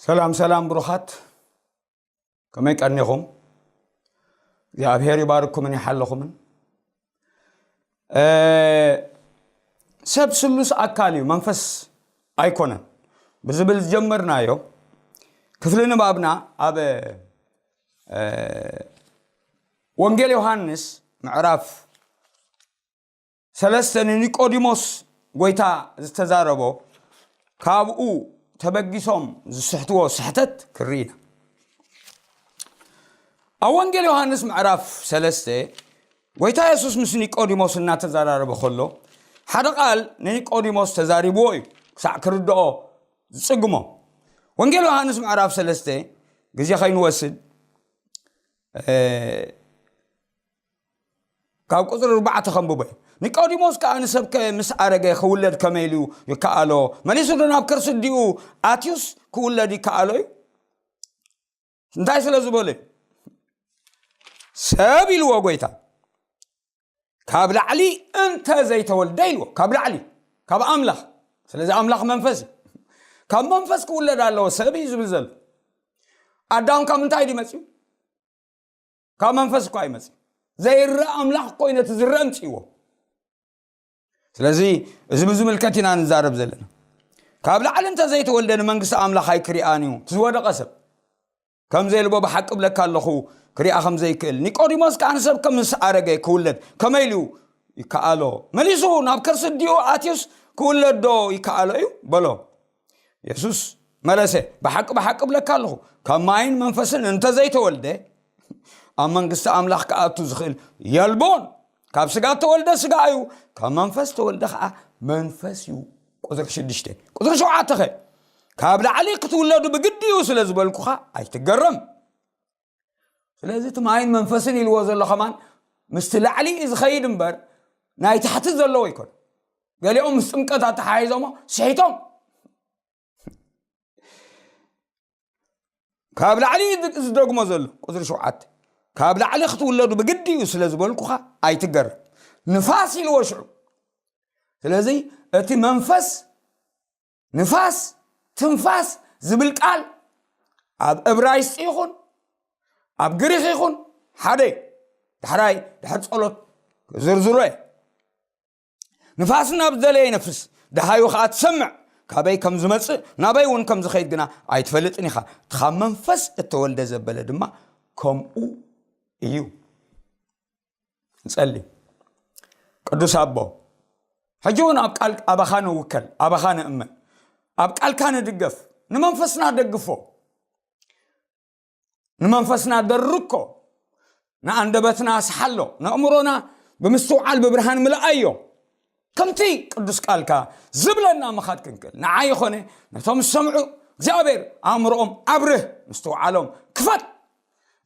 ሰላም ሰላም ብሩኻት፣ ከመይ ቀኒኹም? እግዚኣብሔር ይባርኩምን ይሓለኹምን። እ፣ ሰብ ስሉስ ኣካል እዩ፣ መንፈስ ኣይኮነን ብዝብል ዝጀመርናዮ ክፍሊ ንባብና ኣብ፣ እ፣ ወንጌል ዮሃንስ ምዕራፍ ሰለስተ ንኒቆዲሞስ ጎይታ ዝተዛረቦ፣ ካብኡ ተበጊሶም ዝስሕትዎ ስሕተት ክርኢ ኢና። ኣብ ወንጌል ዮሃንስ ምዕራፍ ሰለስተ ጎይታ የሱስ ምስ ኒቆዲሞስ እናተዘራረበ ከሎ፣ ሓደ ቃል ንኒቆዲሞስ ተዛሪብዎ እዩ፣ ክሳዕ ክርድኦ ዝጽግሞ። ወንጌል ዮሃንስ ምዕራፍ ሰለስተ፣ ግዜ ከይንወስድ፣ እ፣ ካብ ቁጽሪ ኣርባዕተ ከንብቦ። ኒቆዲሞስ ከኣ፣ "ንሰብከ ምስ ኣረገ ክውለድ ከመይ ኢሉ ይከኣሎ? መሊሱ ዶ ናብ ከርሲ ኣዲኡ ኣትዩስ ክውለድ ይከኣሎ?" እዩ። እንታይ ስለ ዝበለ? ሰብ ኢልዎ ጎይታ፣ "ካብ ላዕሊ እንተ ዘይተወልደ" ኢልዎ። ካብ ላዕሊ፣ ካብ ኣምላኽ። ስለዚ ኣምላኽ መንፈስ እዩ። ካብ መንፈስ ክውለድ ኣለዎ ሰብ እዩ ዝብል ዘሎ። ኣዳም ካብ ምንታይ ድዩ መጺኡ? ካብ መንፈስ እኳ ኣይመጽእ። ዘይረአ ኣምላኽ እኮ እዩ ነቲ ዝረአ ኣምጺእዎ። ስለዚ እዚ ብዝምልከት ኢና ንዛረብ ዘለና። ካብ ላዕሊ እንተ ዘይተወልደ ንመንግስቲ ኣምላኽ ኣይክሪኣን እዩ። እቲ ዝወደቐ ሰብ ከም ዘይልቦ ብሓቂ እብለካ ኣለኹ፣ ክሪኣ ከም ዘይክእል። ኒቆዲሞስ ከኣ ንሰብ ከም ምስ ኣረገ ክውለድ ከመይ ኢሉ ይከኣሎ? መሊሱ ናብ ከርሲ ኣዲኡ ኣትዩስ ክውለድ ዶ ይከኣሎ እዩ? በሎ። የሱስ መለሰ፣ "ብሓቂ ብሓቂ እብለካ ኣለኹ፣ ካብ ማይን መንፈስን እንተ ዘይተወልደ፣ ኣብ መንግስቲ ኣምላኽ ክኣቱ ዝኽእል የልቦን። ካብ ስጋ እተወልደ ስጋ እዩ፣ ካብ መንፈስ እተወልደ ኸዓ መንፈስ እዩ።" ቁጽሪ ሽዱሽተ። ቁጽሪ ሸውዓተ ኸ? "ካብ ላዕሊ ክትውለዱ ብግዲ እዩ ስለ ዝበልኩኻ ኣይትገረም።" ስለዚ እቲ ማይን መንፈስን ኢልዎ ዘሎ ከማን ምስቲ ላዕሊ እዩ ዝኸይድ እምበር፣ ናይ ታሕቲ ዘለዎ ኣይኮነ። ገሊኦም ምስ ጥምቀት ኣተሓሒዞሞ ስሒቶም። ካብ ላዕሊ እዩ ዝደግሞ ዘሎ፣ ቁጽሪ ሸውዓተ። "ካብ ላዕሊ ክትውለዱ ብግዲ እዩ ስለ ዝበልኩኻ ኣይትገረም። ንፋስ" ኢልዎ ሽዑ። ስለዚ እቲ መንፈስ፣ ንፋስ፣ ትንፋስ ዝብል ቃል ኣብ እብራይስጢ ይኹን ኣብ ግሪኽ ይኹን ሓደ እዩ። ዳሕራይ ድሕሪ ጸሎት ክዝርዝሮ እየ። ንፋስ ናብ ዝደለየ ይነፍስ፣ ደሃዩ ኸኣ ትሰምዕ። ካበይ ከም ዝመጽእ፣ ናበይ እውን ከም ዝኸይድ ግና ኣይትፈልጥን ኢኻ። እቲ ካብ መንፈስ እተወልደ ዘበለ ድማ ከምኡ እዩ። ንጸሊ። ቅዱስ ኣቦ፣ ሕጂ እውን ኣብ ቃል፣ ኣባኻ ንውከል፣ ኣባኻ ንእመን፣ ኣብ ቃልካ ንድገፍ፣ ንመንፈስና ደግፎ። ንመንፈስና ደርኮ፣ ንኣንደበትና ኣስሓሎ፣ ነእምሮና ብምስትውዓል ብብርሃን ምልኣዮ። ከምቲ ቅዱስ ቃልካ ዝብለና ምኻድ ክንክእል፣ ንዓይ ይኾነ ነቶም ዝሰምዑ እግዚኣብሔር ኣእምሮኦም ኣብርህ፣ ምስትውዓሎም ክፈት።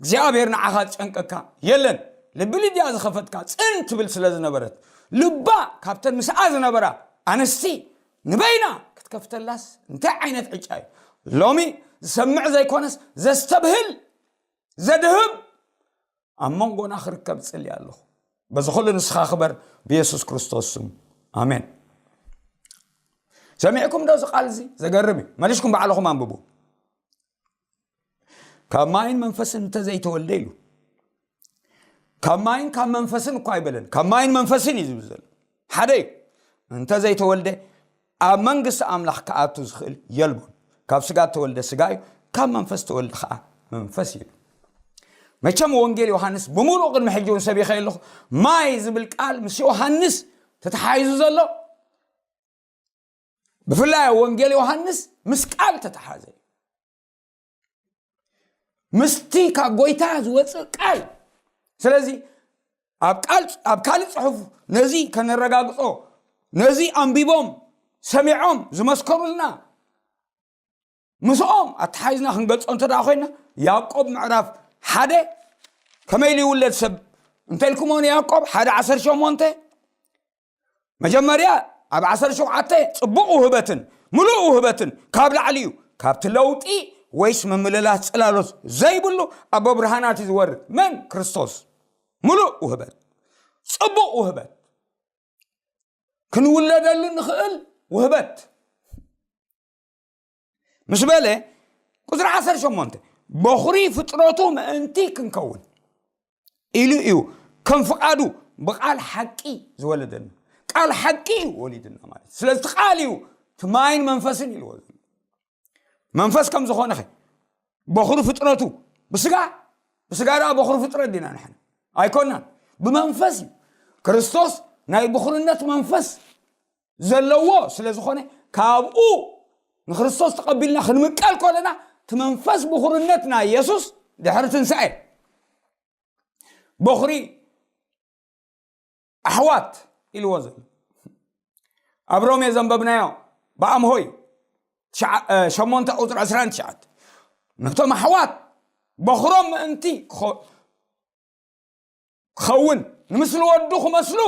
እግዚኣብሔር ንዓኻ ዝጨንቀካ የለን። ልቢ ሊድያ ዝኸፈትካ ጽን ትብል ስለ ዝነበረት፣ ልባ ካብተን ምስኣ ዝነበራ ኣንስቲ ንበይና ክትከፍተላስ እንታይ ዓይነት ዕጫ እዩ? ሎሚ ዝሰምዕ ዘይኮነስ ዘስተብህል፣ ዘድህብ ኣብ መንጎና ክርከብ ጽሊ ኣለኹ። በዚ ኩሉ ንስኻ ክበር ብየሱስ ክርስቶስ ስም። ኣሜን። ሰሚዕኩም ዶ እዚ ቃል እዚ? ዘገርም እዩ። መሊስኩም ባዕልኹም ኣንብቡ። "ካብ ማይን መንፈስን እንተዘይተወልደ" ኢሉ። ካብ ማይን ካብ መንፈስን እኳ ኣይበለን። ካብ ማይን መንፈስን እዩ ዝብል ዘሎ። ሓደ እዩ። እንተዘይተወልደ ኣብ መንግስቲ ኣምላኽ ክኣቱ ዝኽእል የልቦን። ካብ ስጋ እተወልደ ስጋ እዩ፣ ካብ መንፈስ እተወልደ ኸዓ መንፈስ እዩ። መቸም ወንጌል ዮሃንስ ብምሉእ ቅድሚ ሕጂ እውን ሰቢኸ ኣለኹ። ማይ ዝብል ቃል ምስ ዮሃንስ ተተሓሒዙ ዘሎ፣ ብፍላይ ወንጌል ዮሃንስ ምስ ቃል ተተሓዘ። ምስቲ ካብ ጎይታ ዝወፅእ ቃል። ስለዚ ኣብ ቃል፣ ኣብ ካልእ ጽሑፍ ነዚ ከነረጋግጾ፣ ነዚ ኣንቢቦም ሰሚዖም ዝመስከሩልና ምስኦም ኣተሓይዝና ክንገልጾ እንተ ደኣ ኮይና፣ ያዕቆብ ምዕራፍ ሓደ ከመይ ኢሉ ይውለድ ሰብ እንተ ኢልኩሞ ንያዕቆብ ሓደ ዓሰርተ ሸሞንተ፣ መጀመርያ ኣብ ዓሰርተ ሸውዓተ ጽቡቕ ውህበትን ምሉእ ውህበትን ካብ ላዕሊ እዩ፣ ካብቲ ለውጢ ወይስ ምምልላስ ጽላሎት ዘይብሉ ኣቦ ብርሃናት እዩ ዝወርድ። መን? ክርስቶስ። ምሉእ ውህበት፣ ጽቡቕ ውህበት፣ ክንውለደሉ ንኽእል ውህበት። ምስ በለ፣ ቁፅሪ ዓሰርተ ሸሞንተ፣ በኹሪ ፍጥረቱ ምእንቲ ክንከውን ኢሉ እዩ ከም ፍቓዱ ብቃል ሓቂ ዝወለደና። ቃል ሓቂ እዩ ወሊድና ማለት። ስለዚ እቲ ቃል እዩ እቲ ማይን መንፈስን ኢልዎ ዘሎ። መንፈስ ከም ዝኾነ ኸ በኹሪ ፍጥረቱ ብስጋ፣ ብስጋ ደኣ በኹሪ ፍጥረት ዲና ንሕና? ኣይኮናን። ብመንፈስ እዩ። ክርስቶስ ናይ ብኹርነት መንፈስ ዘለዎ ስለ ዝኾነ፣ ካብኡ ንክርስቶስ ተቐቢልና ክንምቀል ከለና፣ እቲ መንፈስ ብኹርነት ናይ የሱስ ድሕሪ ትንሳኤ በኹሪ ኣሕዋት ኢልዎ ዘሎ። ኣብ ሮሜ ዘንበብናዮ ብኣምሆይ ትሽዓ-፣ እ፣ ሸሞንተ ቁፅሪ ዕስራን ትሽዓተ፣ ነቶም ኣሕዋት በኹሮም ምእንቲ ክኸ-፣ ክኸውን፣ ንምስሊ ወዱ ክመስሉ፣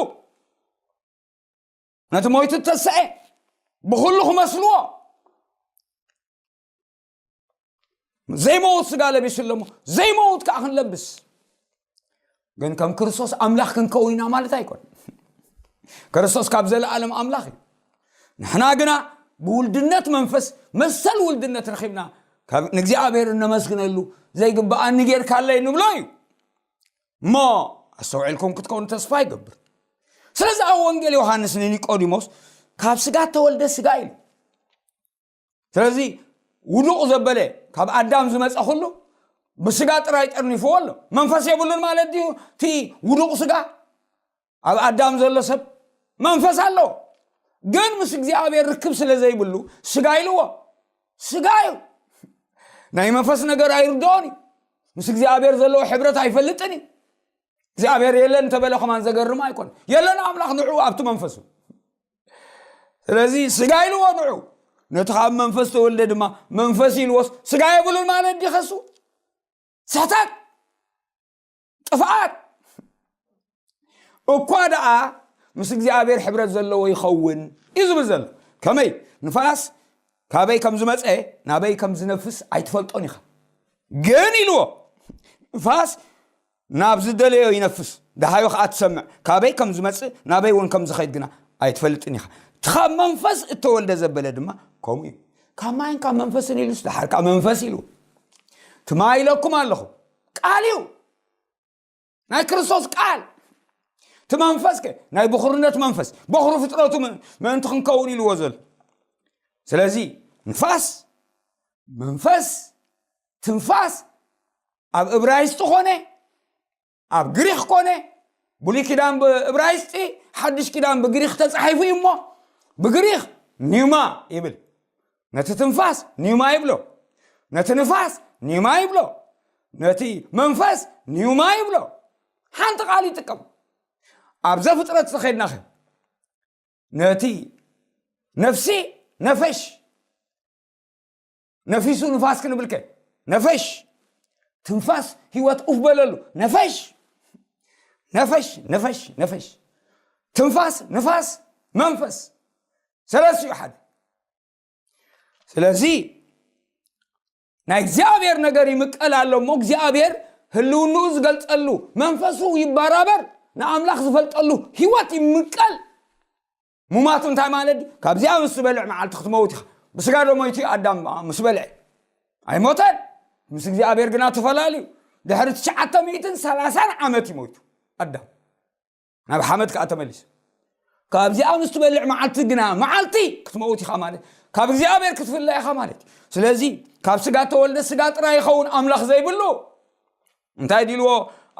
ነቲ ሞይቱ እተሰኤ ብኹሉ ክመስልዎ፣ ዘይመውት ስጋ ለቢሱ ኣሎ እሞ ዘይመውት ከዓ ክንለብስ። ግን ከም ክርስቶስ ኣምላኽ ክንከውን ኢና ማለት ኣይኮን። ክርስቶስ ካብ ዘለኣለም ኣምላኽ እዩ። ንሕና ግና ብውልድነት መንፈስ መሰል ውልድነት ረኺብና፣ ካብ ንእግዚኣብሔር እነመስግነሉ፣ ዘይግብኣኒ ጌርካለይ ንብሎ እዩ። እሞ ኣስተውዒልኩም ክትከውኑ ተስፋ ይገብር። ስለዚ ኣብ ወንጌል ዮሃንስ ንኒቆዲሞስ ካብ ስጋ እተወልደ ስጋ ኢሉ። ስለዚ ውዱቕ ዘበለ ካብ ኣዳም ዝመጸ ኩሉ ብስጋ ጥራይ ጠርኒፍዎ ኣሎ። መንፈስ የብሉን ማለት ድዩ? እቲ ውዱቕ ስጋ ኣብ ኣዳም ዘሎ ሰብ መንፈስ ኣለዎ፣ ግን ምስ እግዚኣብሔር ርክብ ስለ ዘይብሉ ስጋ ኢልዎ። ስጋ እዩ። ናይ መንፈስ ነገር ኣይርድኦን እዩ። ምስ እግዚኣብሔር ዘለዎ ሕብረት ኣይፈልጥን እዩ። እግዚኣብሔር የለን እንተበለ ከማን ዘገርም ኣይኮን። የለን ኣምላኽ ንዑ ኣብቲ መንፈሱ። ስለዚ ስጋ ኢልዎ ንዑ። ነቲ ካብ መንፈስ ተወልደ ድማ መንፈስ ኢልዎስ ስጋ የብሉን ማለት ድዩ ከሱ? ስሕተት፣ ጥፍኣት። እኳ ደኣ ምስ እግዚኣብሔር ሕብረት ዘለዎ ይኸውን እዩ ዝብል ዘሎ። ከመይ? ንፋስ ካበይ ከም ዝመጸ፣ ናበይ ከም ዝነፍስ ኣይትፈልጦን ኢኻ። ግን ኢልዎ፣ ንፋስ ናብ ዝደለዮ ይነፍስ፣ ደሃዩ ኸኣ ትሰምዕ። ካበይ ከም ዝመጽእ፣ ናበይ እውን ከም ዝኸይድ ግና ኣይትፈልጥን ኢኻ። እቲ ካብ መንፈስ እተወልደ ዘበለ ድማ ከምኡ እዩ። ካብ ማይን ካብ መንፈስን ኢሉስ፣ ደሓር ከኣ መንፈስ ኢሉ። እቲ ማይ ኢለኩም ኣለኹ፣ ቃል እዩ። ናይ ክርስቶስ ቃል። እቲ መንፈስ ከ፣ ናይ ብኹርነት መንፈስ፣ በኹሪ ፍጥረቱ ም-፣ ምእንቲ ክንከውን ኢልዎ ዘሎ። ስለዚ ንፋስ፣ መንፈስ፣ ትንፋስ፣ ኣብ እብራይስጢ ኮነ፣ ኣብ ግሪኽ ኮነ፣ ብሉይ ኪዳን ብእብራይስጢ፣ ሓድሽ ኪዳን ብግሪኽ ተጻሒፉ እዩ እሞ፣ ብግሪኽ ኒማ ይብል። ነቲ ትንፋስ ኒማ ይብሎ። ነቲ ንፋስ ኒማ ይብሎ። ነቲ መንፈስ ኒማ ይብሎ። ሓንቲ ቃል ይጥቀም። ኣብ ዘፍጥረት ዝኸድናኸ፣ ነቲ ነፍሲ ነፈሽ፣ ነፊሱ ንፋስ ክንብልከ፣ ነፈሽ፣ ትንፋስ ህይወት ኡፍ በለሉ። ነፈሽ፣ ነፈሽ፣ ነፈሽ፣ ነፈሽ። ትንፋስ፣ ንፋስ፣ መንፈስ። ሰለስቲኡ ሓደ። ስለዚ ናይ እግዚኣብሔር ነገር ይምቀል ኣሎ እሞ፣ እግዚኣብሔር ህልውንኡ ዝገልጸሉ፣ መንፈሱ ይበራበር፣ ንኣምላኽ ዝፈልጠሉ ህይወት ይምቀል። ሙማቱ እንታይ ማለት እዩ? ካብዚኣ ምስ ትበልዕ መዓልቲ ክትመውት ኢኻ። ብስጋ ዶ ሞይቱ እዩ ኣዳም ምስ በልዐ? ኣይሞተን። ምስ እግዚኣብሔር ግና ተፈላለዩ። ድሕሪ ትሽዓተ ሚእትን ሰላሳን ዓመት እዩ ሞይቱ ኣዳም። ናብ ሓመድ ከኣ ተመሊሱ። ካብዚኣ ምስ ትበልዕ መዓልቲ ግና መዓልቲ ክትመውት ኢኻ ማለት፣ ካብ እግዚኣብሔር ክትፍለ ኢኻ ማለት እዩ። ስለዚ ካብ ስጋ ተወልደ ስጋ ጥራይ ይኸውን ኣምላኽ ዘይብሉ። እንታይ ዲልዎ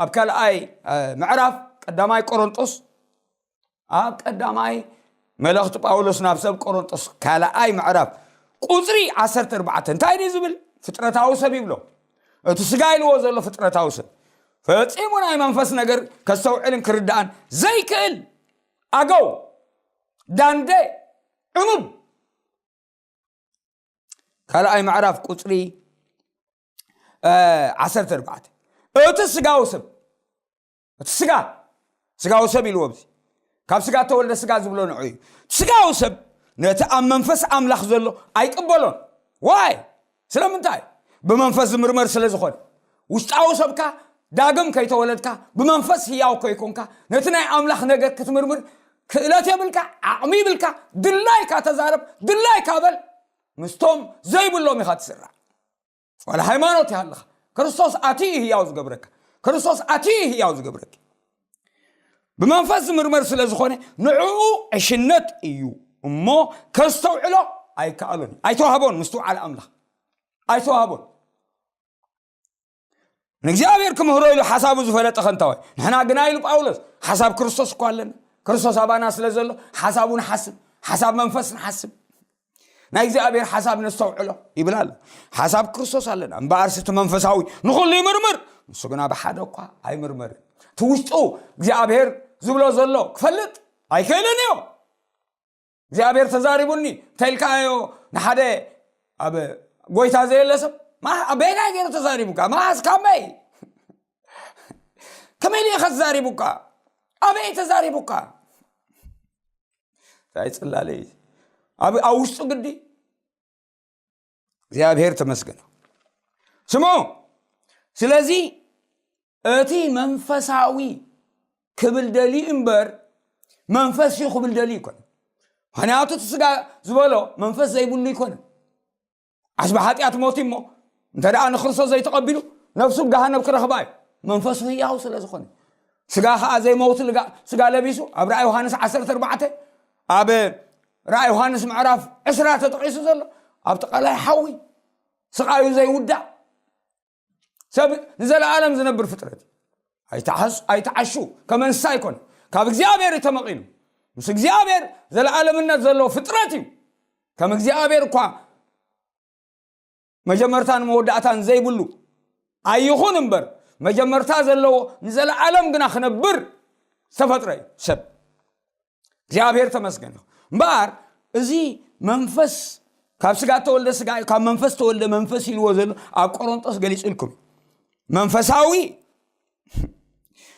ኣብ ካልኣይ፣ እ፣ ምዕራፍ ቀዳማይ ቆሮንጦስ፣ ኣብ ቀዳማይ መልእኽቲ ጳውሎስ ናብ ሰብ ቆሮንጦስ ካልኣይ ምዕራፍ ቁጽሪ ዓሰርተ ኣርባዕተ እንታይ ድዩ ዝብል? ፍጥረታዊ ሰብ ይብሎ። እቲ ስጋ ኢልዎ ዘሎ ፍጥረታዊ ሰብ ፈጺሙ ናይ መንፈስ ነገር ከስተውዕልን ክርዳእን ዘይክእል ኣገው፣ ዳንዴ፣ ዕኑብ። ካልኣይ ምዕራፍ ቁጽሪ፣ እ፣ ዓሰርተ ኣርባዕተ። እቲ ስጋዊ ሰብ፣ እቲ ስጋ፣ ስጋዊ ሰብ ኢልዎ ኣብዚ። ካብ ስጋ ተወልደ ስጋ ዝብሎ ንዑ እዩ። ስጋዊ ሰብ ነቲ ኣብ መንፈስ ኣምላኽ ዘሎ ኣይቅበሎን። ዋይ? ስለምንታይ? ብመንፈስ ዝምርመር ስለ ዝኾነ። ውሽጣዊ ሰብካ ዳግም ከይተወለድካ፣ ብመንፈስ ህያው ከይኮንካ፣ ነቲ ናይ ኣምላኽ ነገር ክትምርምር ክእለት የብልካ፣ ዓቕሚ ይብልካ፣ ድላይካ ተዛረብ፣ ድላይካ በል። ምስቶም ዘይብሎም ኢኻ ትስራዕ። ዋላ ሃይማኖት ይሃልኻ፣ ክርስቶስ ኣትዩ ህያው ዝገብረካ፣ ክርስቶስ ኣትዩ ህያው ዝገብረኪ። ብመንፈስ ዝምርመር ስለ ዝኾነ ንዕኡ ዕሽነት እዩ እሞ ከስተውዕሎ ኣይከኣሎን። ኣይተዋህቦን ምስትውዓል ኣምላኽ፣ ኣይተዋህቦን። ንእግዚኣብሔር ክምህሮ ኢሉ ሓሳቡ ዝፈለጠ ከንታዋይ። ንሕና ግና ኢሉ ጳውሎስ ሓሳብ ክርስቶስ እኳ ኣለና። ክርስቶስ ኣባና ስለ ዘሎ ሓሳቡ ንሓስብ፣ ሓሳብ መንፈስ ንሓስብ። ናይ እግዚኣብሔር ሓሳብ ነስተውዕሎ ይብል ኣሎ። ሓሳብ ክርስቶስ ኣለና እምበኣርሲ እቲ መንፈሳዊ ንኹሉ ይምርምር፣ ንሱ ግና ብሓደ እኳ ኣይምርመርን። እቲ ውሽጡ እግዚኣብሔር ዝብሎ ዘሎ ክፈልጥ ኣይክእልን እዩ። እግዚኣብሔር ተዛሪቡኒ እንተ ኢልካዮ ንሓደ ኣብ ጎይታ ዘየለ ሰብ፣ ማ ኣበይናይ ገይሩ ተዛሪቡካ? ማስ ካመይ ከመይ ኢሉ ኢኸ ተዛሪቡካ? ኣበይ ተዛሪቡካ? እንታይ ጽላለይ ኣብ ኣብ ውሽጡ ግዲ እግዚኣብሔር ተመስገን። ስሙ ስለዚ እቲ መንፈሳዊ ክብል ደልዩ እምበር መንፈስ እዩ ክብል ደልዩ ይኮነ። ምክንያቱ እቲ ስጋ ዝበሎ መንፈስ ዘይብሉ ይኮነ። ዓስቢ ሓጢኣት ሞት እሞ እንተ ደኣ ንክርስቶስ ዘይተቐቢሉ ነፍሱ ገሃነብ ክረኽባ እዩ። መንፈሱ ህያው ስለ ዝኾነ ስጋ ኸዓ ዘይመውት ልጋ- ስጋ ለቢሱ ኣብ ራእይ ዮሃንስ ዓሰርተ ኣርባዕተ ኣብ ራእይ ዮሃንስ ምዕራፍ ዕስራ ተጠቒሱ ዘሎ ኣብ ጥቓላይ ሓዊ ስቓዩ ዘይውዳእ ሰብ ንዘለኣለም ዝነብር ፍጥረት እዩ። ኣይተዓስ- ኣይተዓሹ ከም እንስሳ ኣይኮነ። ካብ እግዚኣብሔር እዩ ተመቒሉ። ምስ እግዚኣብሔር ዘለኣለምነት ዘለዎ ፍጥረት እዩ። ከም እግዚኣብሔር እኳ መጀመርታን መወዳእታን ዘይብሉ ኣይኹን እምበር መጀመርታ ዘለዎ ንዘለኣለም ግና ክነብር ዝተፈጥረ እዩ ሰብ። እግዚኣብሔር ተመስገን ይኹን። እምበኣር እዚ መንፈስ ካብ ስጋ ተወልደ ስጋ እዩ፣ ካብ መንፈስ ተወልደ መንፈስ ኢልዎ ዘሎ ኣብ ቆሮንጦስ ገሊጹልኩም እዩ። መንፈሳዊ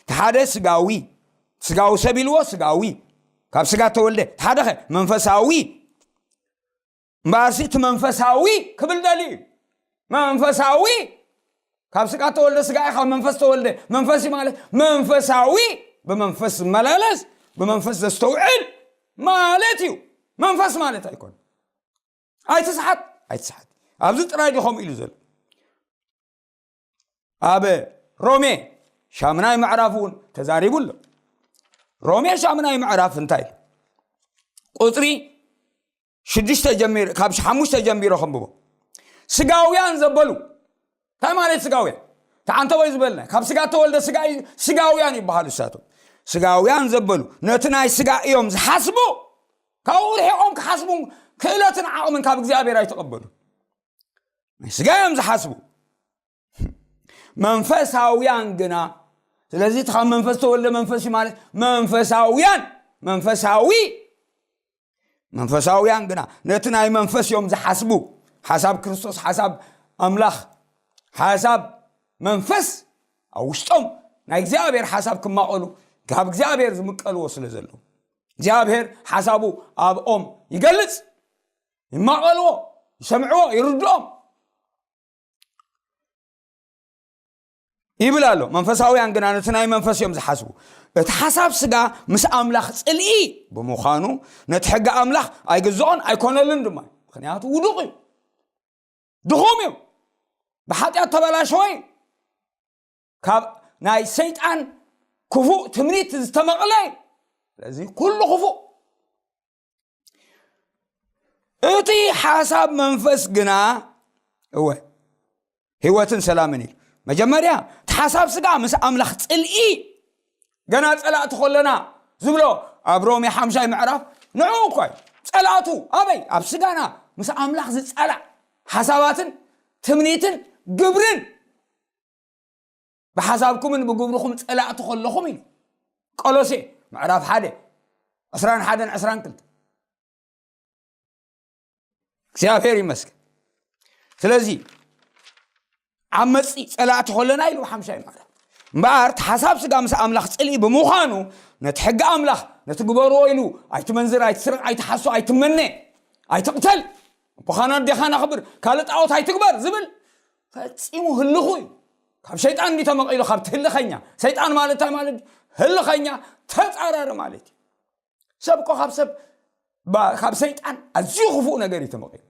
እቲ ሓደ ስጋዊ፣ ስጋዊ ሰብ ኢልዎ ስጋዊ፣ ካብ ስጋ ተወልደ። እቲ ሓደኸ መንፈሳዊ እምበኣርሲ እቲ መንፈሳዊ ክብል ደልዩ እዩ። መንፈሳዊ ካብ ስጋ ተወልደ ስጋ እዩ፣ ካብ መንፈስ ተወልደ መንፈስ እዩ ማለት መንፈሳዊ ብመንፈስ ዝመላለስ ብመንፈስ ዘስተውዕል ማለት እዩ። መንፈስ ማለት ኣይኮን። ኣይትስሓት፣ ኣይትስሓት። ኣብዚ ጥራይ ድዩ ከምኡ ኢሉ ዘሎ? ኣብ ሮሜ ሻምናይ ምዕራፍ እውን ተዛሪቡ ኣሎ። ሮሜ ሻምናይ ምዕራፍ እንታይ ቁፅሪ ሽዱሽተ ጀሚር ካብ ሓሙሽተ ጀሚሮ ከንብቦ። ስጋውያን ዘበሉ እንታይ ማለት ስጋውያን? ተዓንተ ወይ ዝበልና ካብ ስጋ ተወልደ ስጋ እዩ፣ ስጋውያን ይበሃሉ እሳቶም። ስጋውያን ዘበሉ ነቲ ናይ ስጋ እዮም ዝሓስቡ፣ ካብኡ ርሒቖም ክሓስቡ ክእለትን ዓቕምን ካብ እግዚኣብሔር ኣይተቐበሉ። ናይ ስጋ እዮም ዝሓስቡ። መንፈሳውያን ግና ስለዚ እቲ ካብ መንፈስ ተወልደ መንፈስ እዩ ማለት መንፈሳውያን መንፈሳዊ መንፈሳውያን ግና ነቲ ናይ መንፈስ እዮም ዝሓስቡ። ሓሳብ ክርስቶስ ሓሳብ ኣምላኽ ሓሳብ መንፈስ ኣብ ውሽጦም ናይ እግዚኣብሔር ሓሳብ ክማቐሉ ካብ እግዚኣብሔር ዝምቀልዎ ስለ ዘለዉ እግዚኣብሔር ሓሳቡ ኣብኦም ይገልጽ። ይማቐልዎ፣ ይሰምዕዎ፣ ይርድኦም ይብል ኣሎ። መንፈሳውያን ግና ነቲ ናይ መንፈስ እዮም ዝሓስቡ። እቲ ሓሳብ ስጋ ምስ ኣምላኽ ጽልኢ ብምዃኑ ነቲ ሕጊ ኣምላኽ ኣይግዝኦን ኣይኮነሉን ድማ። ምክንያቱ ውዱቕ እዩ፣ ድኹም እዩ፣ ብሓጢኣት ተበላሸወ እዩ፣ ካብ ናይ ሰይጣን ክፉእ ትምኒት ዝተመቕለ እዩ። ስለዚ ኩሉ ክፉእ እቲ ሓሳብ መንፈስ ግና እወ ህይወትን ሰላምን እዩ። መጀመርያ እቲ ሓሳብ ስጋ ምስ ኣምላኽ ጽልኢ ገና ጸላእቲ ከለና ዝብሎ ኣብ ሮሜ ሓምሻይ ምዕራፍ ንዕኡ እኳ እዩ። ጸላእቱ ኣበይ ኣብ ስጋና ምስ ኣምላኽ ዝጸላእ ሓሳባትን ትምኒትን ግብርን ብሓሳብኩምን ብግብርኹም ጸላእቲ ከለኹም ኢሉ። ቆሎሴ ምዕራፍ ሓደ ዕስራን ሓደን ዕስራን ክልተ እግዚኣብሔር ይመስገን። ስለዚ ዓመፂ ጸላእቲ ከለና ኢሉ ሓምሻይ ምዕራፍ እምበኣር እቲ ሓሳብ ስጋ ምስ ኣምላኽ ጽልኢ ብምዃኑ ነቲ ሕጊ ኣምላኽ ነቲ ግበርዎ ኢሉ ኣይትመንዝር ኣይትስርቕ ኣይትሓሱ ኣይትመነ ኣይትቕተል ኣቦኻን ኣዴኻን ኣኽብር ካልእ ጣዖት ኣይትግበር ዝብል ፈጺሙ ህልኹ እዩ። ካብ ሸይጣን እንዲ ተመቒሉ ካብቲ ህልኸኛ ሰይጣን ማለት እንታይ ማለት ህልኸኛ ተፃራሪ ማለት እዩ። ሰብ እኮ ካብ ሰብ ካብ ሰይጣን ኣዝዩ ክፉእ ነገር እዩ ተመቒሉ።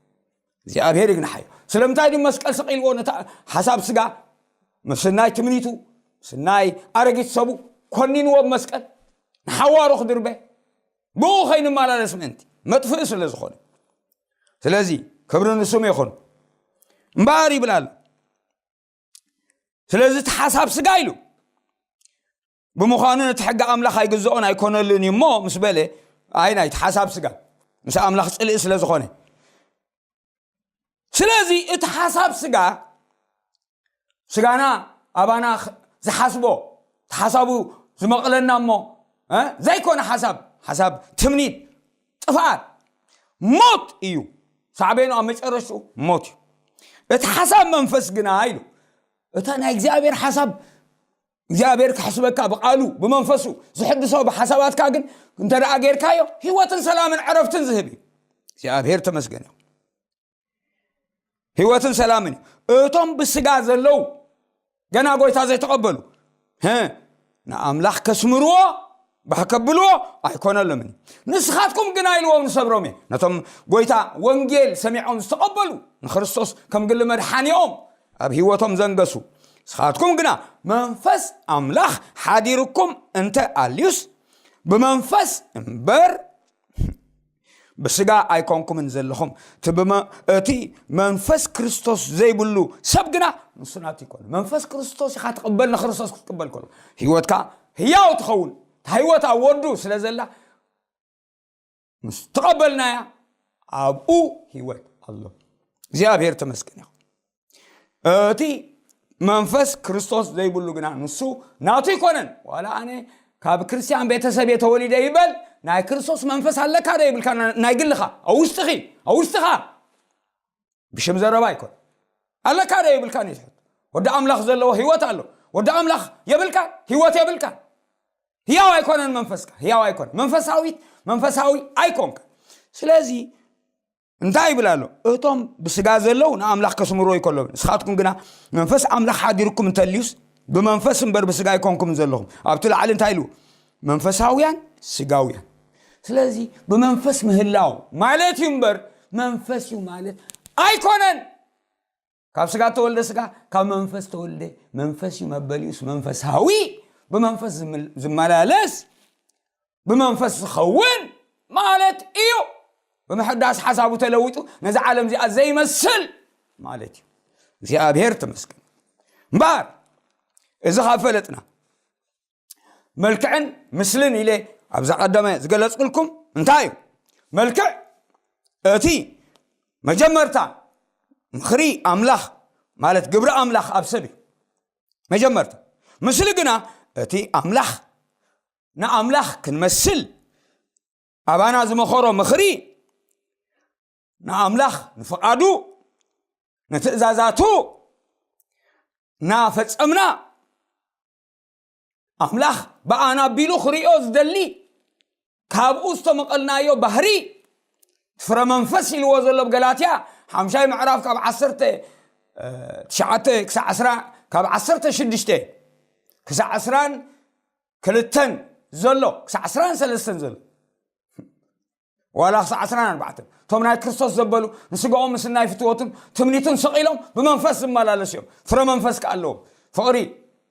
እግዚኣብሔር ይግናሓዮ። ስለምንታይ ድዩ መስቀል ሰቒልዎ? ነታ ሓሳብ ስጋ፣ ምስናይ ትምኒቱ፣ ምስናይ ኣረጊት ሰቡ ኮኒንዎ ብመስቀል፣ ንሓዋሩ ክድርበ፣ ብኡ ከይንመላለስ ምእንቲ፣ መጥፍኢ ስለ ዝኾነ። ስለዚ ክብሪ ንስሙ ይኹን። እምበኣር ይብል ኣሎ። ስለዚ እቲ ሓሳብ ስጋ ኢሉ ብምዃኑ ነቲ ሕጊ ኣምላኽ ኣይግዝኦን ኣይኮነሉን እዩ እሞ ምስ በለ፣ ኣይ ናይቲ ሓሳብ ስጋ ምስ ኣምላኽ ጽልኢ ስለ ዝኾነ። ስለዚ እቲ ሓሳብ ስጋ፣ ስጋና ኣባና ኽ- ዝሓስቦ፣ እቲ ሓሳቡ ዝመቕለና እሞ፣ እ? ዘይኮነ ሓሳብ፣ ሓሳብ ትምኒት፣ ጥፍኣት፣ ሞት እዩ። ሳዕቤኑ ኣብ መጨረሽቱ ሞት እዩ። እቲ ሓሳብ መንፈስ ግና ኢሉ፣ እታ ናይ እግዚኣብሔር ሓሳብ፣ እግዚኣብሔር ክሕስበካ ብቃሉ ብመንፈሱ ዝሕድሶ ብሓሳባትካ ግን እንተ ደኣ ጌርካዮ፣ ህይወትን ሰላምን ዕረፍትን ዝህብ እዩ። እግዚኣብሔር ተመስገን እዩ። ህይወትን ሰላምን እዩ። እቶም ብስጋ ዘለዉ፣ ገና ጎይታ ዘይተቐበሉ፣ ህ፣ ንኣምላኽ ከስምርዎ፣ ባህ ከብልዎ ኣይኮነሎምን። ንስኻትኩም ግና ኢልዎም ንሰብሮም እየ። ነቶም ጎይታ ወንጌል ሰሚዖም ዝተቐበሉ፣ ንክርስቶስ ከም ግሊ መድሓኒኦም ኣብ ህይወቶም ዘንገሱ። ንስኻትኩም ግና መንፈስ ኣምላኽ ሓዲርኩም እንተ ኣልዩስ፣ ብመንፈስ እምበር ብስጋ ኣይኮንኩምን ዘለኹም። እቲ ብመ- እቲ መንፈስ ክርስቶስ ዘይብሉ ሰብ ግና ንሱ ናቱ ይኮነ። መንፈስ ክርስቶስ ኢኻ ትቕበል፣ ንክርስቶስ ክትቅበል ከሎ ህይወትካ ህያው ትኸውን። እታ ህይወት ኣብ ወዱ ስለ ዘላ፣ ምስ ተቐበልናያ ኣብኡ ህይወት ኣሎ። እግዚኣብሔር ተመስገን ይኹን። እቲ መንፈስ ክርስቶስ ዘይብሉ ግና ንሱ ናቱ ኣይኮነን። ዋላ ኣነ ካብ ክርስቲያን ቤተሰብ እየ ተወሊደ ይበል፣ ናይ ክርስቶስ መንፈስ ኣለካ ዶ ይብልካ? ና- ናይ ግልኻ፣ ኣብ ውሽጥኺ፣ ኣብ ውሽጥኻ ብሽም ዘረባ ኣይኮን ኣለካ ዶ ይብልካ? ንስሕት ወዲ ኣምላኽ ዘለዎ ህይወት ኣሎ። ወዲ ኣምላኽ የብልካ፣ ህይወት የብልካ። ህያው ኣይኮነን መንፈስካ፣ ህያው ኣይኮነ። መንፈሳዊት መንፈሳዊ ኣይኮንካ። ስለዚ እንታይ ይብል ኣሎ? እቶም ብስጋ ዘለዉ ንኣምላኽ ከስምርዎ ይከለቡ። ንስኻትኩም ግና መንፈስ ኣምላኽ ሓዲርኩም እንተልዩስ፣ ብመንፈስ እምበር ብስጋ ኣይኮንኩም ዘለኹም። ኣብቲ ላዕሊ እንታይ ኢሉ? መንፈሳውያን ስጋውያን። ስለዚ ብመንፈስ ምህላው ማለት እዩ እምበር፣ መንፈስ እዩ ማለት ኣይኮነን። ካብ ስጋ ተወልደ ስጋ፣ ካብ መንፈስ ተወልደ መንፈስ እዩ መበሊኡስ መንፈሳዊ፣ ብመንፈስ ዝምል- ዝመላለስ፣ ብመንፈስ ዝኸውን ማለት እዩ። ብምሕዳስ ሓሳቡ ተለዊጡ ነዚ ዓለም እዚኣ ዘይመስል ማለት እዩ። እግዚኣብሔር ተመስገን። እምበኣር እዚ ካብ ፈለጥና፣ መልክዕን ምስልን ኢለ ኣብዛ ቀደመ ዝገለጽኩልኩም እንታይ እዩ? መልክዕ እቲ መጀመርታ ምኽሪ ኣምላኽ ማለት ግብሪ ኣምላኽ ኣብ ሰብ እዩ። መጀመርታ። ምስሊ ግና እቲ ኣምላኽ ንኣምላኽ ክንመስል ኣባና ዝመኸሮ ምኽሪ ንኣምላኽ ንፍቓዱ ንትእዛዛቱ እናፈጸምና ኣምላኽ ብኣና ኣቢሉ ክሪኦ ዝደሊ ካብኡ ዝተመቐልናዮ ባህሪ ፍረ መንፈስ ኢልዎ ዘሎ ብ ገላትያ ሓምሻይ ምዕራፍ ካብ ዓሰርተ ትሽዓተ ክሳዕ ዓስራ ካብ ዓሰርተ ሽዱሽተ ክሳዕ ዓስራን ክልተን ዘሎ ክሳዕ ዓስራን ሰለስተን ዘሎ ዋላ ክሳዕ ዓስራን ኣርባዕተን እቶም ናይ ክርስቶስ ዘበሉ ንስጋኦም ምስ ናይ ፍትወቱን ትምኒቱን ሰቒሎም ብመንፈስ ዝመላለሱ እዮም። ፍረ መንፈስ ከኣ ኣለዎም። ፍቕሪ፣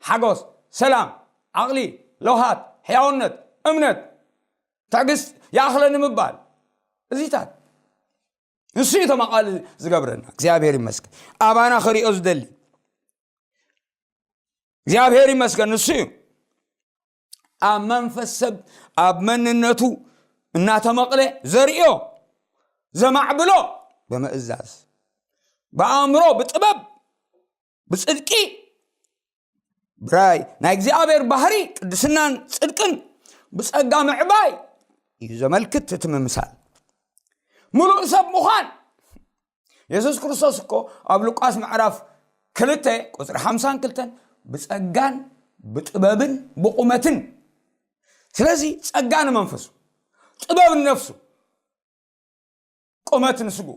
ሓጎስ፣ ሰላም፣ ዓቕሊ፣ ለውሃት፣ ሕያውነት፣ እምነት፣ ትዕግስት፣ ይኣኽለኒ ምባል። እዚታት ንሱ እዩ ተማቓሊ ዝገብረና። እግዚኣብሔር ይመስገን። ኣባና ክሪኦ ዝደሊ እግዚኣብሔር ይመስገን። ንሱ እዩ ኣብ መንፈስ ሰብ ኣብ መንነቱ እናተመቕለ ዘርእዮ ዘማዕብሎ ብምእዛዝ ብኣእምሮ ብጥበብ ብጽድቂ ብራይ ናይ እግዚኣብሔር ባህሪ ቅድስናን ጽድቅን ብጸጋ ምዕባይ እዩ ዘመልክት እቲ ምምሳል። ምሉእ ሰብ ምዃን የሱስ ክርስቶስ እኮ ኣብ ሉቃስ ምዕራፍ ክልተ ቁፅሪ ሓምሳን ክልተን ብጸጋን ብጥበብን ብቑመትን። ስለዚ ጸጋ ንመንፈሱ፣ ጥበብ ንነፍሱ፣ ቁመት ንስጉ፣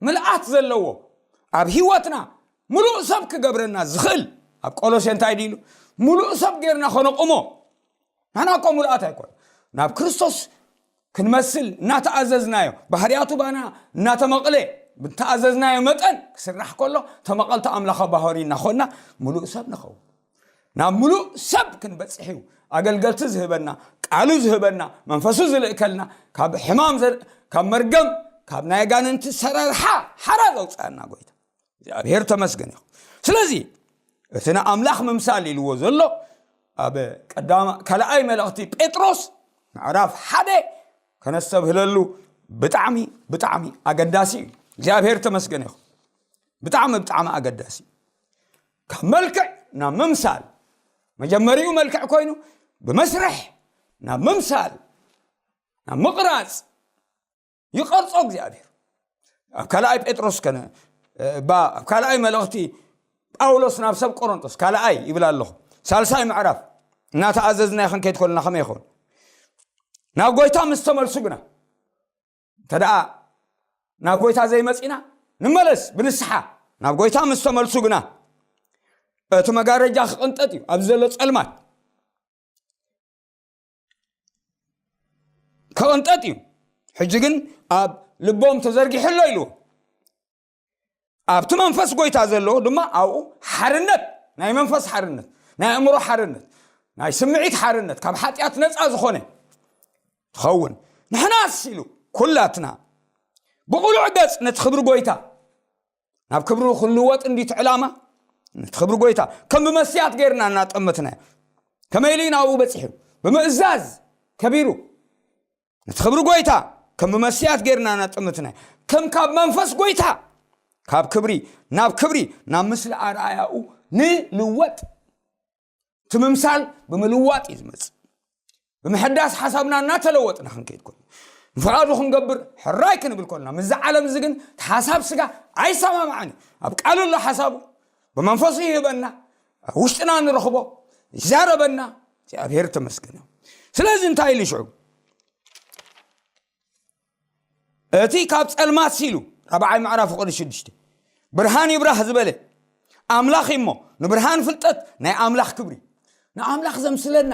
ምልኣት ዘለዎ ኣብ ህይወትና ምሉእ ሰብ ክገብረና ዝኽእል ኣብ ቆሎሴ እንታይ ድሉ ምሉእ ሰብ ጌርና ከነቑሞ ንሕና እኮ ምሉኣት ኣይኮን ናብ ክርስቶስ ክንመስል እናተኣዘዝናዮ ባህርያቱ ባና እናተመቕለ ብተኣዘዝናዮ መጠን ክስራሕ ከሎ ተመቐልቲ ኣምላኽ ኣባህሪ እናኾንና ምሉእ ሰብ ንኸውን። ናብ ምሉእ ሰብ ክንበጽሕ እዩ ኣገልገልቲ ዝህበና፣ ቃሉ ዝህበና፣ መንፈሱ ዝልእከልና፣ ካብ ሕማም ዘ- ካብ መርገም ካብ ናይ ኣጋንንቲ ሰራርሓ ሓራ ዘውፅኣና ጎይታ እግዚኣብሔር ተመስገን ይኹን። ስለዚ እቲ ንኣምላኽ ምምሳል ኢልዎ ዘሎ ኣብ ቀዳማ ካልኣይ መልእኽቲ ጴጥሮስ ምዕራፍ ሓደ ከነስተብህለሉ ብጣዕሚ ብጣዕሚ ኣገዳሲ እዩ። እግዚኣብሔር ተመስገን ይኹን። ብጣዕሚ ብጣዕሚ ኣገዳሲ እዩ። ካብ መልክዕ ናብ ምምሳል፣ መጀመሪኡ መልክዕ ኮይኑ ብመስርሕ ናብ ምምሳል፣ ናብ ምቕራፅ ይቐርጾ እግዚኣብሔር። ኣብ ካልኣይ ጴጥሮስ ከነ እ፣ ባ ኣብ ካልኣይ መልእኽቲ ጳውሎስ ናብ ሰብ ቆሮንቶስ ካልኣይ ይብል ኣለኹ፣ ሳልሳይ ምዕራፍ እናተኣዘዝና ይኽን ከይድ ከልና ከመይ ይኸውን? ናብ ጎይታ ምስ ተመልሱ ግና፣ እንተ ደኣ ናብ ጎይታ ዘይመጺና ንመለስ ብንስሓ። ናብ ጎይታ ምስ ተመልሱ ግና እቲ መጋረጃ ክቕንጠጥ እዩ፣ ኣብዚ ዘሎ ጸልማት ክቕንጠጥ እዩ። ሕጂ ግን ኣብ ልቦም ተዘርጊሑ ኣሎ ኢልዎ። ኣብቲ መንፈስ ጎይታ ዘሎ ድማ ኣብኡ ሓርነት፣ ናይ መንፈስ ሓርነት፣ ናይ ኣእምሮ ሓርነት፣ ናይ ስምዒት ሓርነት፣ ካብ ሓጢኣት ነፃ ዝኾነ ትኸውን። ንሕናስ ኢሉ ኩላትና ብቕሉዕ ገጽ ነቲ ክብሪ ጎይታ፣ ናብ ክብሩ ክንልወጥ እንዲቲ ዕላማ፣ ነቲ ክብሪ ጎይታ ከም ብመስትያት ገይርና እናጠመትናዮ፣ ከመይ ኢሉ እዩ ናብኡ በጺሑ? ብምእዛዝ ከቢሩ። ነቲ ክብሪ ጎይታ ከም ብመስትያት ገይርና እናጠመትናዮ፣ ከም ካብ መንፈስ ጎይታ ካብ ክብሪ ናብ ክብሪ፣ ናብ ምስሊ ኣርኣያኡ ንልወጥ። እቲ ምምሳል ብምልዋጥ እዩ ዝመጽእ። ብምሕዳስ ሓሳብና እናተለወጥና ክንከይድ ከሎ፣ ንፍቓዱ ክንገብር ሕራይ ክንብል ከሎና፣ ምስዚ ዓለም እዚ ግን እቲ ሓሳብ ስጋ ኣይሰማማዕን እዩ። ኣብ ቃሉ ኣሎ ሓሳቡ፣ ብመንፈሱ ይህበና፣ ኣብ ውሽጥና ንረኽቦ፣ ይዛረበና። እግዚኣብሔር ተመስገን። ስለዚ እንታይ ኢሉ ሽዑ? እቲ ካብ ጸልማት ሲሉ፣ ራብዓይ ምዕራፍ ፍቕዲ ሽዱሽተ፣ ብርሃን ይብራህ ዝበለ ኣምላኽ እሞ፣ ንብርሃን ፍልጠት ናይ ኣምላኽ ክብሪ፣ ንኣምላኽ ዘምስለና፣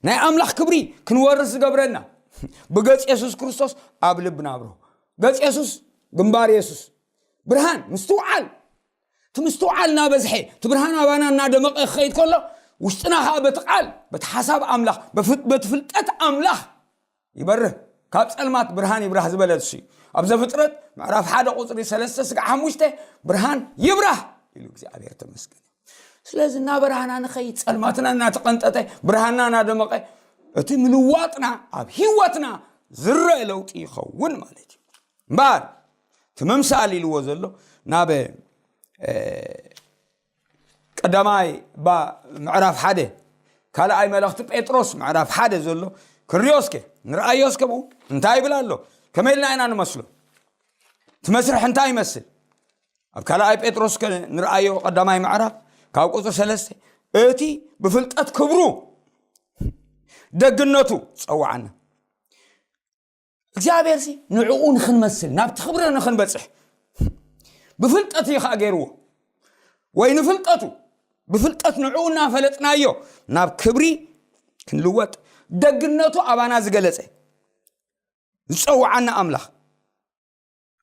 ናይ ኣምላኽ ክብሪ ክንወርስ ዝገብረና፣ ብገጽ የሱስ ክርስቶስ ኣብ ልብና ኣብርሆ። ገጽ የሱስ፣ ግንባር የሱስ፣ ብርሃን፣ ምስትውዓል። እቲ ምስትውዓል እናበዝሐ፣ እቲ ብርሃን ኣባና እናደመቐ ክኸይድ ከሎ፣ ውሽጥና ኸዓ በቲ ቃል፣ በቲ ሓሳብ ኣምላኽ፣ በፍ- በቲ ፍልጠት ኣምላኽ ይበርህ። ካብ ጸልማት ብርሃን ይብራህ ዝበለ እሱ እዩ። ኣብ ዘፍጥረት ምዕራፍ ሓደ ቁጽሪ ሰለስተ ስጋዕ ሓሙሽተ፣ ብርሃን ይብራህ ኢሉ እግዚኣብሔር ተመስገን። ስለዚ እናበራህና ንኸይድ፣ ጸልማትና እናተቐንጠጠ፣ ብርሃንና እናደመቐ፣ እቲ ምልዋጥና ኣብ ህይወትና ዝረአ ለውጢ ይኸውን ማለት እዩ። እምበኣር እቲ ምምሳል ኢልዎ ዘሎ ናብ እ፣ ቀዳማይ ባ ምዕራፍ ሓደ፣ ካልኣይ መልእኽቲ ጴጥሮስ ምዕራፍ ሓደ ዘሎ ክንሪኦ እስከ፣ ንርኣዮ እስከ ብኡ እንታይ ይብል ኣሎ? ከመይ ኢልና ኢና ንመስሎ? እቲ መስርሕ እንታይ ይመስል? ኣብ ካልኣይ ጴጥሮስ ከ ንርኣዮ ቀዳማይ ምዕራፍ ካብ ቁጽሪ ሰለስተ፣ እቲ ብፍልጠት ክብሩ ደግነቱ ጸውዓና። እግዚኣብሔር ሲ ንዕኡ ንኽንመስል፣ ናብቲ ክብሪ ንኽንበጽሕ ብፍልጠት እዩ ኸኣ ገይርዎ። ወይ ንፍልጠቱ፣ ብፍልጠት ንዕኡ እናፈለጥናዮ ናብ ክብሪ ክንልወጥ፣ ደግነቱ ኣባና ዝገለጸ ዝጸውዓና ኣምላኽ፣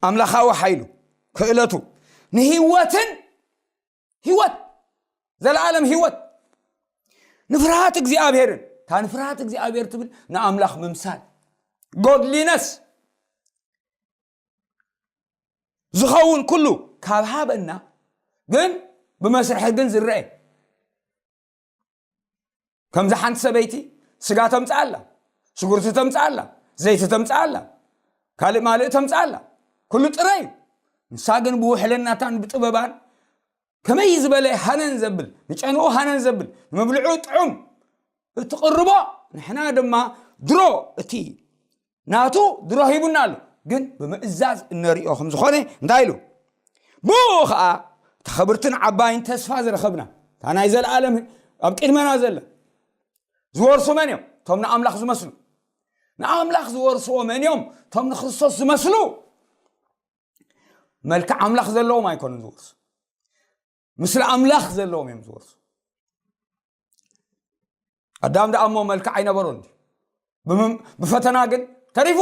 ኣምላኻዊ ሓይሉ፣ ክእለቱ፣ ንህይወትን ህይወት፣ ዘለኣለም ህይወት፣ ንፍርሃት እግዚኣብሔርን፣ እታ ንፍርሃት እግዚኣብሔር ትብል ንኣምላኽ ምምሳል፣ ጎድሊነስ ዝኸውን ኩሉ ካብ ሃበና፣ ግን ብመስርሒ ግን ዝረአ። ከምዛ ሓንቲ ሰበይቲ ስጋ ተምጽኣላ፣ ሽጉርቲ ተምጽኣላ፣ ዘይቲ ተምጽኣላ፣ ካልእ ማልእ ተምጽኣላ፣ ኩሉ ጥረ እዩ። ንሳ ግን ብውሕልናታን ብጥበባን ከመይ ዝበለ ሃነን ዘብል፣ ንጨንኡ ሃነን ዘብል፣ ንመብልዑ ጥዑም እትቕርቦ፣ ንሕና ድማ ድሮ እቲ ናቱ ድሮ ሂቡና ኣሎ። ግን ብምእዛዝ እነሪኦ ከም ዝኾነ እንታይ ኢሉ? ብኡ ኸዓ እታ ኽብርትን ዓባይን ተስፋ ዝረኸብና፣ እታ ናይ ዘለኣለም ኣብ ቅድመና ዘላ፣ ዝወርሱ መን እዮም? እቶም ንኣምላኽ ዝመስሉ። ንኣምላኽ ዝወርስዎ መን እዮም? እቶም ንክርስቶስ ዝመስሉ። መልክዕ ኣምላኽ ዘለዎም ኣይኮኑን ዝወርሱ፣ ምስሊ ኣምላኽ ዘለዎም እዮም ዝወርሱ። ኣዳም ደኣ እሞ መልክዕ ኣይነበሮን ድዩ? ብምም- ብፈተና ግን ተሪፉ።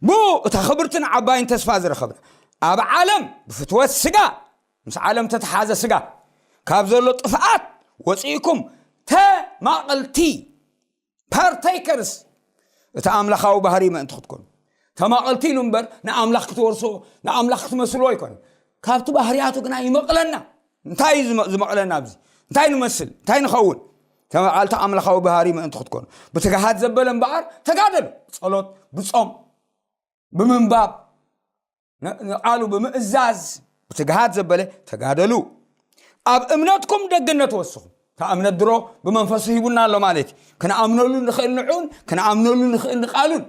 ብኡ እታ ክብርትን ዓባይን ተስፋ ዝረኸብና፣ ኣብ ዓለም ብፍትወት ስጋ፣ ምስ ዓለም ተተሓዘ ስጋ፣ ካብ ዘሎ ጥፍኣት ወፂእኩም ተማቐልቲ፣ ፓርቴከርስ፣ እቲ ኣምላኻዊ ባህሪ ምእንቲ ክትኮኑ። ተማቐልቲ ኢሉ እምበር ንኣምላኽ ክትወርሶ፣ ንኣምላኽ ክትመስልዎ ኣይኮነን። ካብቲ ባህርያቱ ግና ይመቕለና። እንታይ እዩ ዝመ- ዝመቕለና ኣብዚ? እንታይ ንመስል? እንታይ ንኸውን? ተመቓልቲ ኣምላኻዊ ባህሪ ምእንቲ ክትኮኑ ብትግሃት ዘበለ እምበኣር ተጋደሉ። ጸሎት፣ ብጾም፣ ብምንባብ፣ ን- ንቓሉ ብምእዛዝ ብትግሃት ዘበለ ተጋደሉ። ኣብ እምነትኩም ደግነት ወስኹ። እታ እምነት ድሮ ብመንፈሱ ሂቡና ኣሎ ማለት እዩ። ክንኣምነሉ ንኽእል ንዕኡን ክንኣምነሉ ንኽእል ንቓሉን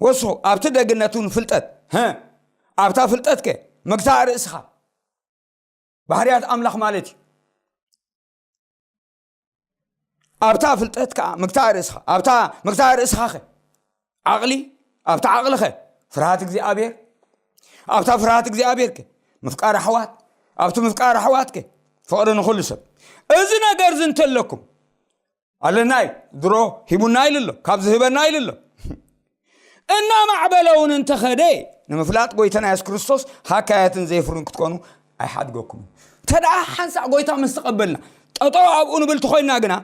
ወስኹ። ኣብቲ ደግነቱን ፍልጠት፣ ሀ፣ ኣብታ ፍልጠት ከ ምግታእ ርእስኻ፣ ባህርያት ኣምላኽ ማለት እዩ። ኣብታ ፍልጠት ከዓ ምግታእ ርእስኻ፣ ኣብታ ምግታእ ርእስኻ ኸ ዓቕሊ፣ ኣብታ ዓቕሊ ኸ ፍርሃት እግዚኣብሔር፣ ኣብታ ፍርሃት እግዚኣብሔር ከ ምፍቃር ኣሕዋት፣ ኣብቲ ምፍቃር ኣሕዋት ከ ፍቕሪ ንኹሉ ሰብ። እዚ ነገር እዚ እንተለኩም ኣለና እዩ፣ ድሮ ሂቡና ኢሉ ኣሎ፣ ካብ ዝህበና ኢሉ ኣሎ። እናማዕበለ እውን እንተኸደ፣ ንምፍላጥ ጎይታና የሱስ ክርስቶስ ሃካያትን ዘይፍሩን ክትኮኑ ኣይሓድገኩምን። እንተ ደኣ ሓንሳእ ጎይታ ምስ ተቐበልና፣ ጠጠው ኣብኡ ንብል ተኾይንና ግና፣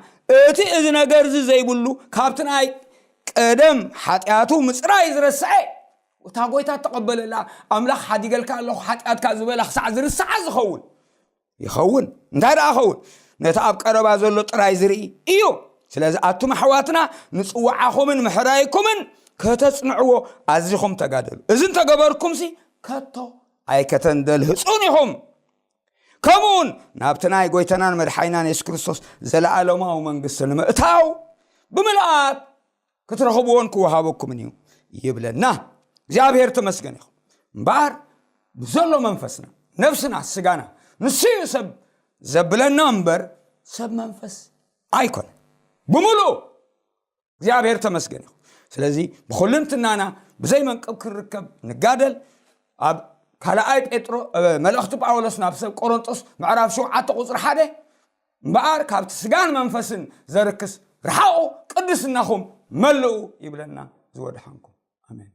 እቲ እዚ ነገር እዚ ዘይብሉ፣ ካብቲ ናይ ቀደም ሓጢኣቱ ምጽራይ ዝረስዐ፣ እታ ጎይታ እተቐበለላ፣ ኣምላኽ ሓዲገልካ ኣለኹ ሓጢኣትካ ዝበላ ክሳዕ ዝርስዓ ዝኸውን፣ ይኸውን። እንታይ ደኣ ኸውን? ነቲ ኣብ ቀረባ ዘሎ ጥራይ ዝርኢ እዩ። ስለዚ ኣቱም ኣሕዋትና፣ ንጽውዓኹምን ምሕራይኩምን ከተጽንዕዎ ኣዚኹም ተጋደሉ። እዚ እንተገበርኩምሲ፣ ከቶ ኣይከተንደልህጹን ኢኹም። ከምኡውን ናብቲ ናይ ጎይታናን መድሓኒናን የሱስ ክርስቶስ ዘለኣለማዊ መንግስቲ ንምእታው ብምልኣት ክትረኽብዎን ክወሃበኩምን እዩ ይብለና። እግዚኣብሔር ተመስገን ይኹን። እምበኣር ብዘሎ መንፈስና፣ ነፍስና፣ ስጋና፣ ንሱ እዩ ሰብ ዘብለና እምበር፣ ሰብ መንፈስ ኣይኮነ። ብምሉኡ እግዚኣብሔር ተመስገን ይኹን። ስለዚ ብኹልንትናና ብዘይ መንቅብ ክንርከብ ንጋደል። ኣብ ካልኣይ ጴጥሮ፣ እ፣ መልእኽቲ ጳውሎስ ናብ ሰብ ቆሮንጦስ ምዕራፍ ሸውዓተ ቁጽሪ ሓደ፣ እምበኣር ካብቲ ስጋን መንፈስን ዘርክስ ርሓቑ፣ ቅድስናኹም መልኡ ይብለና ዝወድሓንኩም። ኣሜን።